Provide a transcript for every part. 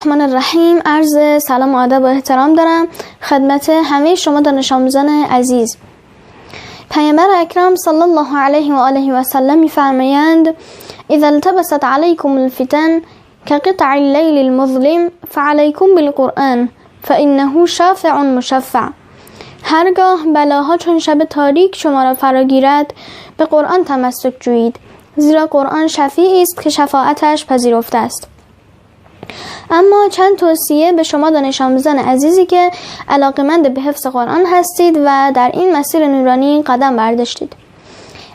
الرحمن الرحیم. عرض سلام و ادب و احترام دارم خدمت همه شما دانش آموزان عزیز. پیامبر اکرم صلی الله علیه و آله و سلم می‌فرمایند: اذا التبست علیکم الفتن كقطع اللیل المظلم فعلیکم بالقرآن فانه شافع مشفع. هرگاه بلاها چون شب تاریک شما را فرا گیرد به قرآن تمسک جویید، زیرا قرآن شفیعی است که شفاعتش پذیرفته است. اما چند توصیه به شما دانش آموزان عزیزی که علاقه‌مند به حفظ قرآن هستید و در این مسیر نورانی قدم برداشتید.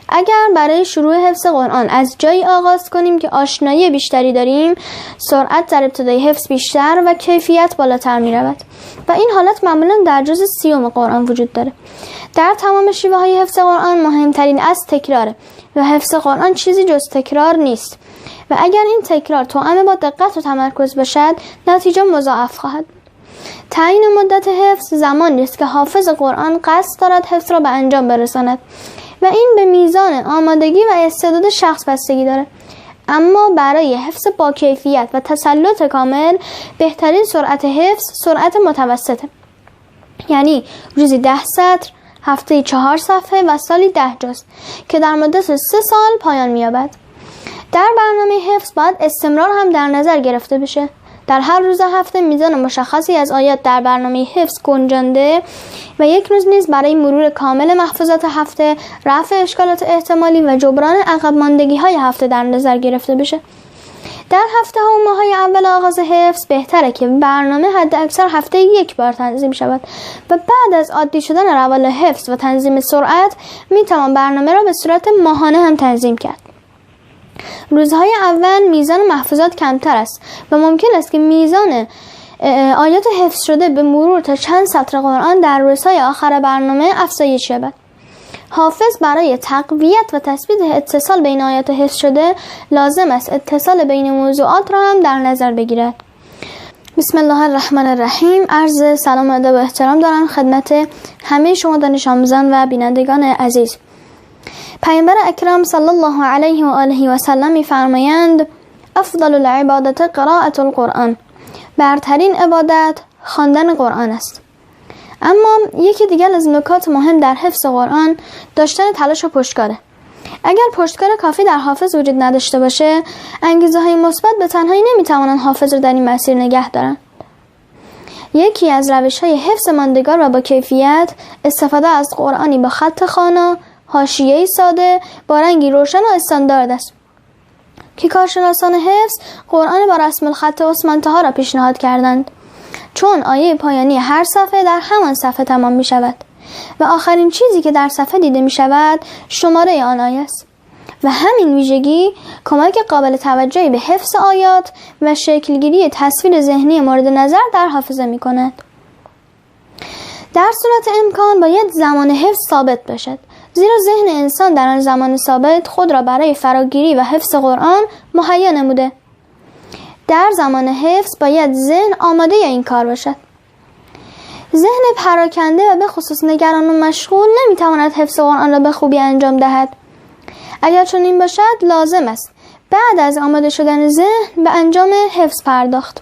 اگر برای شروع حفظ قرآن از جایی آغاز کنیم که آشنایی بیشتری داریم، سرعت در ابتدای حفظ بیشتر و کیفیت بالاتر می رود و این حالت معمولا در جزء 30 قرآن وجود داره. در تمام شیوه های حفظ قرآن مهمترین از تکراره و حفظ قرآن چیزی جز تکرار نیست و اگر این تکرار توأم با دقت و تمرکز باشد، نتیجه مضاعف خواهد بود. تعیین مدت حفظ زمانی است که حافظ قرآن قصد دارد حفظ را به انجام برساند و این به میزان آمادگی و استعداد شخص بستگی دارد. اما برای حفظ با کیفیت و تسلط کامل بهترین سرعت حفظ سرعت متوسطه، یعنی روزی 10 سطر، هفته 4 صفحه و سالی 10 جزء که در مدت 3 سال پایان می‌یابد. در برنامه حفظ باید استمرار هم در نظر گرفته بشه. در هر روز هفته میزان مشخصی از آیات در برنامه حفظ گنجانده و یک روز نیز برای مرور کامل محفوظات هفته، رفع اشکالات احتمالی و جبران عقب ماندگی های هفته در نظر گرفته بشه. در هفته ها و ماهای اول آغاز حفظ بهتره که برنامه حد اکثر هفته یک بار تنظیم شود و بعد از عادی شدن روال حفظ و تنظیم سرعت میتوان برنامه را به صورت ماهانه هم تنظیم کرد. روزهای اول میزان محفوظات کمتر است و ممکن است که میزان آیات حفظ شده به مرور تا چند سطر قرآن در روزهای آخر برنامه افزایش یابد. حافظ برای تقویت و تثبیت اتصال بین آیات حفظ شده لازم است اتصال بین موضوعات را هم در نظر بگیرد. بسم الله الرحمن الرحیم. عرض سلام و ادب و احترام دارم خدمت همه شما دانش آموزان و بینندگان عزیز. پیامبر اکرم صلی الله علیه و آله و سلم می‌فرمایند: افضل العبادت قرائت القرآن. برترین عبادت خواندن قرآن است. اما یکی دیگر از نکات مهم در حفظ قرآن داشتن تلاش و پشتکاره. اگر پشتکار کافی در حافظ وجود نداشته باشه، انگیزه های مثبت به تنهایی نمیتوانند حافظ را در این مسیر نگه دارند. یکی از روش های حفظ ماندگار و با کیفیت استفاده از قرآنی با خط خوانا، حاشیه‌ای ساده با رنگی روشن و استاندارد است که کارشناسان حفظ قرآن با رسم الخط عثمانی‌ها را پیشنهاد کردند، چون آیه پایانی هر صفحه در همان صفحه تمام می شود و آخرین چیزی که در صفحه دیده می شود شماره آن آیه است و همین ویژگی کمک قابل توجهی به حفظ آیات و شکلگیری تصویر ذهنی مورد نظر در حافظه می کند. در صورت امکان باید زمان حفظ ثابت باشد، زیرا ذهن انسان در آن زمان ثابت خود را برای فراگیری و حفظ قرآن مهیا نموده. در زمان حفظ باید ذهن آماده این کار باشد. ذهن پراکنده و به خصوص نگران و مشغول نمیتواند حفظ قرآن را به خوبی انجام دهد. اگر چنین باشد لازم است بعد از آماده شدن ذهن به انجام حفظ پرداخت.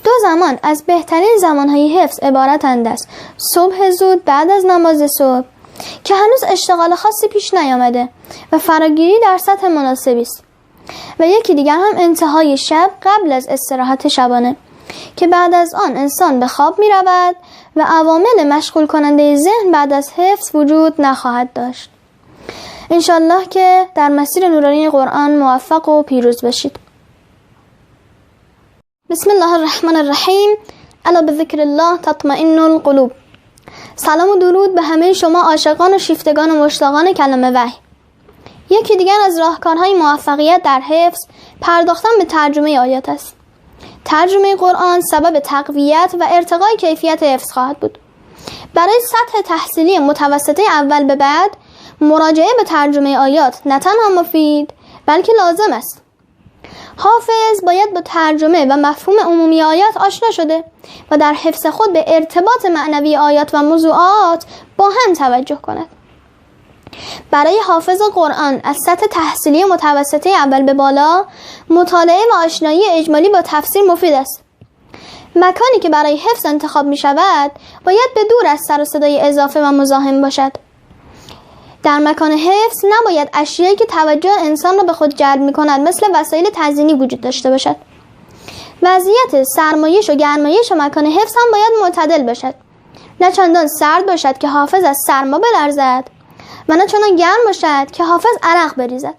دو زمان از بهترین زمانهای حفظ عبارتند از صبح زود بعد از نماز صبح که هنوز اشتغال خاصی پیش نیامده و فراگیری در سطح مناسبی است، و یکی دیگر هم انتهای شب قبل از استراحت شبانه که بعد از آن انسان به خواب می رود و عوامل مشغول کننده ذهن بعد از حفظ وجود نخواهد داشت. انشالله که در مسیر نورانی قرآن موفق و پیروز بشید. بسم الله الرحمن الرحیم. الا بذکر الله تطمئن القلوب. سلام و درود به همه شما عاشقان و شیفتگان و مشتاقان کلام وحی. یکی دیگر از راهکارهای موفقیت در حفظ پرداختن به ترجمه آیات است. ترجمه قرآن سبب تقویت و ارتقای کیفیت حفظ خواهد بود. برای سطح تحصیلی متوسطه اول به بعد مراجعه به ترجمه آیات نه تنها مفید بلکه لازم است. حافظ باید با ترجمه و مفهوم عمومی آیات آشنا شده و در حفظ خود به ارتباط معنوی آیات و موضوعات با هم توجه کند. برای حافظ قرآن از سطح تحصیلی متوسطه اول به بالا، مطالعه و آشنایی اجمالی با تفسیر مفید است. مکانی که برای حفظ انتخاب می شود باید به دور از سر و صدای اضافه و مزاحم باشد. در مکان حفظ نباید اشیایی که توجه انسان را به خود جلب می کند مثل وسایل تزیینی وجود داشته باشد. وضعیت سرمایش و گرمایش و مکان حفظ هم باید معتدل باشد. نه چندان سرد باشد که حافظ از سرما بلرزد و نه چنان گرم باشد که حافظ عرق بریزد.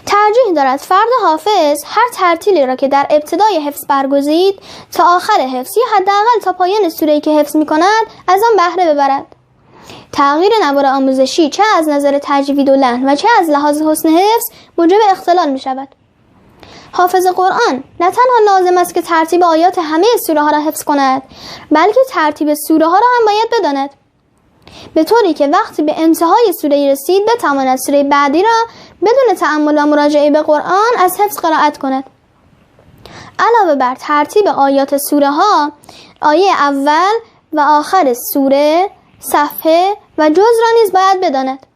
ترجیح دارد فرد حافظ هر ترتیلی را که در ابتدای حفظ برگزید تا آخر حفظ یا حداقل تا پایان سوره‌ای که حفظ می‌کند از آن بهره ببرد. تغییر نوار آموزشی چه از نظر تجوید و لحن و چه از لحاظ حسن حفظ موجب اختلال می‌شود. حافظ قرآن نه تنها لازم است که ترتیب آیات همه سوره ها را حفظ کند، بلکه ترتیب سوره ها را هم باید بداند، به طوری که وقتی به انتهای سوره رسید بتواند سوره بعدی را بدون تأمل و مراجعه به قرآن از حفظ قرائت کند. علاوه بر ترتیب آیات سوره ها، آیه اول و آخر سوره، صفحه و جز را نیز باید بداند.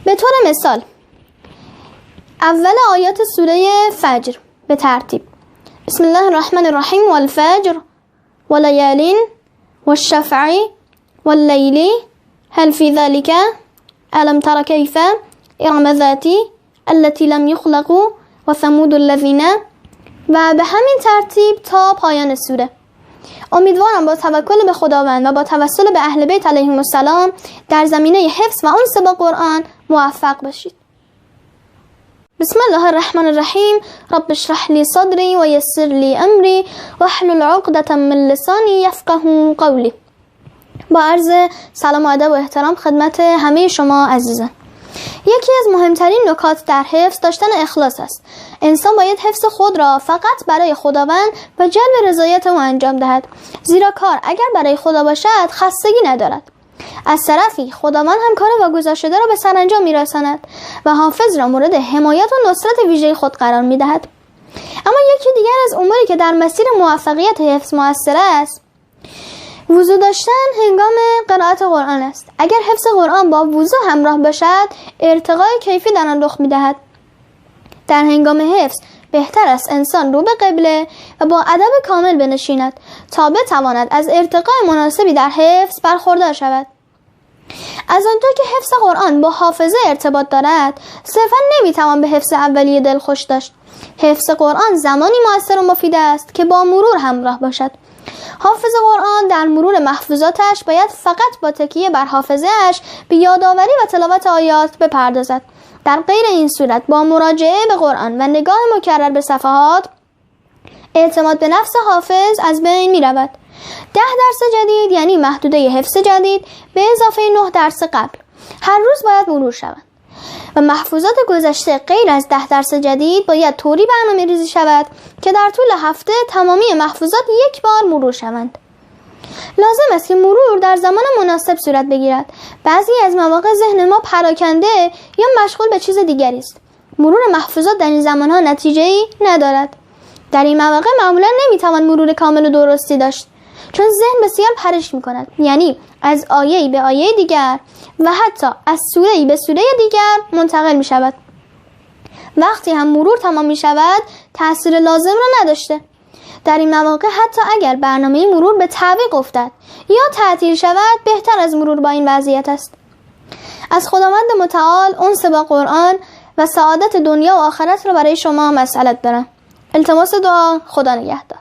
به طور مثال اول آیات سوره فجر به ترتیب: بسم الله الرحمن الرحیم والفجر ولیال والشفع واللیل هل فی ذلك الم تر کیف ارم ذاتی التي لم یخلق وثمود الذین، و به همین ترتیب تا پایان سوره. امیدوارم با توکل به خداوند و با توسل به اهل بیت علیهم السلام در زمینه حفظ و انس با قرآن موفق باشید. بسم الله الرحمن الرحیم. رب اشرح لی صدری و یسر لی امری واحلل عقدة من لسانی یفقهوا قولی. با عرض سلام و ادب و احترام خدمت همه شما عزیزان. یکی از مهمترین نکات در حفظ داشتن اخلاص است. انسان باید حفظ خود را فقط برای خداوند و جلب رضایت او انجام دهد، زیرا کار اگر برای خدا باشد خستگی ندارد. از طرفی خداوند هم کار واگذار شده را به سرانجام می‌رساند و حافظ را مورد حمایت و نصرت ویژه خود قرار می‌دهد. اما یکی دیگر از اموری که در مسیر موفقیت حفظ مؤثر است، وضو داشتن هنگام قرائت قرآن است. اگر حفظ قرآن با وضو همراه باشد، ارتقای کیفی در آن رخ می‌دهد. در هنگام حفظ بهتر است انسان رو به قبله و با ادب کامل بنشیند تا بتواند از ارتقای مناسبی در حفظ برخوردار شود. از آنجا که حفظ قرآن با حافظه ارتباط دارد، صرفاً نمیتوان به حفظ اولیه دل خوش داشت. حفظ قرآن زمانی مؤثر و مفید است که با مرور همراه باشد. حافظ قرآن در مرور محفوظاتش باید فقط با تکیه بر حافظه‌اش به یادآوری و تلاوت آیات بپردازد. در غیر این صورت با مراجعه به قرآن و نگاه مکرر به صفحات، اعتماد به نفس حافظ از بین می رود. 10 درس جدید یعنی محدوده حفظ جدید به اضافه 9 درس قبل هر روز باید مرور شوند و محفوظات گذشته غیر از 10 درس جدید باید طوری برنامه ریزی شود که در طول هفته تمامی محفوظات یک بار مرور شوند. لازم است که مرور در زمان مناسب صورت بگیرد. بعضی از مواقع ذهن ما پراکنده یا مشغول به چیز دیگری است. مرور محفوظات در این زمانها نتیجه‌ای ندارد. در این مواقع معمولا نمیتوان مرور کامل و درستی داشت، چون ذهن بسیار پرش میکند، یعنی از آیه‌ای به آیه دیگر و حتی از سوره‌ای به سوره دیگر منتقل میشود. وقتی هم مرور تمام میشود، تاثیر لازم را نداشته. در این مواقع حتی اگر برنامه مرور به تعویق افتد یا تعطیل شود، بهتر از مرور با این وضعیت است. از خداوند متعال انس با قرآن و سعادت دنیا و آخرت را برای شما مسئلت دارم. التماس دعا. خدا نگهدار.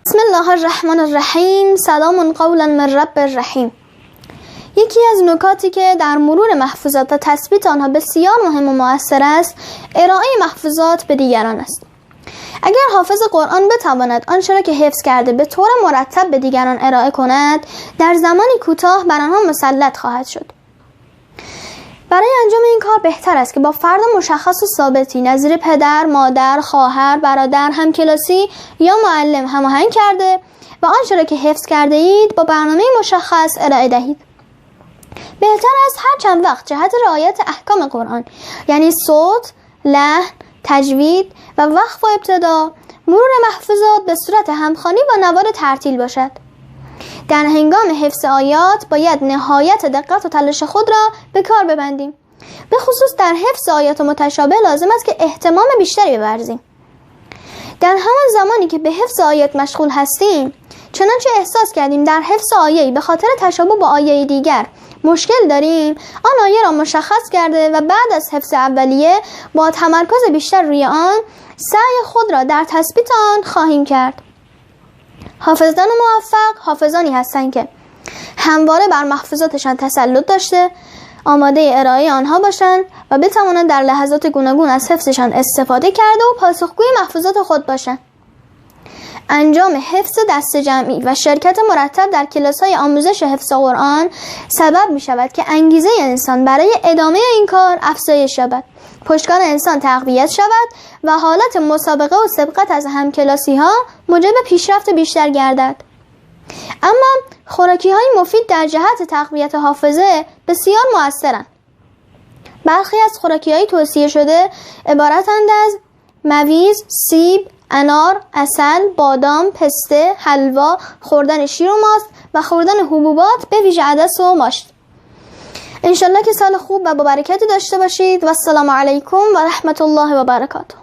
بسم الله الرحمن الرحیم. سلام قولا من رب الرحیم. یکی از نکاتی که در مرور محفوظات و تثبیت آنها بسیار مهم و مؤثر است، ارائه محفوظات به دیگران است. اگر حافظ قرآن بتواند آنچه را که حفظ کرده به طور مرتب به دیگران ارائه کند، در زمانی کوتاه بر آنها مسلط خواهد شد. برای انجام این کار بهتر است که با فرد مشخص و ثابتی نظیر پدر، مادر، خواهر، برادر، همکلاسی یا معلم هماهنگ کرده و آنچه را که حفظ کرده اید با برنامه مشخص ارائه دهید. بهتر است هر چند وقت جهت رعایت احکام قرآن، یعنی صوت، لحن، تجوید و وقف و ابتدا، مرور محفوظات به صورت همخوانی با نوار ترتیل باشد. در هنگام حفظ آیات باید نهایت دقت و تلاش خود را به کار ببندیم. به خصوص در حفظ آیات متشابه لازم است که اهتمام بیشتری بورزیم. در همان زمانی که به حفظ آیات مشغول هستیم، چنانچه احساس کردیم در حفظ آیه‌ای به خاطر تشابه با آیه دیگر مشکل داریم، آن آیه را مشخص کرده و بعد از حفظ اولیه با تمرکز بیشتر روی آن سعی خود را در تثبیت آن خواهیم کرد. حافظان موفق حافظانی هستند که همواره بر محفوظاتشان تسلط داشته، آماده ارائه آنها باشند و بتوانند در لحظات گوناگون از حفظشان استفاده کرده و پاسخگوی محفوظات خود باشند. انجام حفظ دست جمعی و شرکت مرتب در کلاس‌های آموزش حفظ قرآن سبب می‌شود که انگیزه انسان برای ادامه این کار افزایش یابد، پشتکار انسان تقویت شود و حالت مسابقه و سبقت از همکلاسی‌ها موجب پیشرفت بیشتر گردد. اما خوراکی‌های مفید در جهت تقویت حافظه بسیار مؤثرند. برخی از خوراکی‌های توصیه شده عبارتند از مویز، سیب، انار، عسل، بادام، پسته، حلوا، خوردن شیر و ماست و خوردن حبوبات به ویژه عدس و ماشت. انشالله که سال خوب و با برکتی داشته باشید. و السلام علیکم و رحمت الله و برکاته.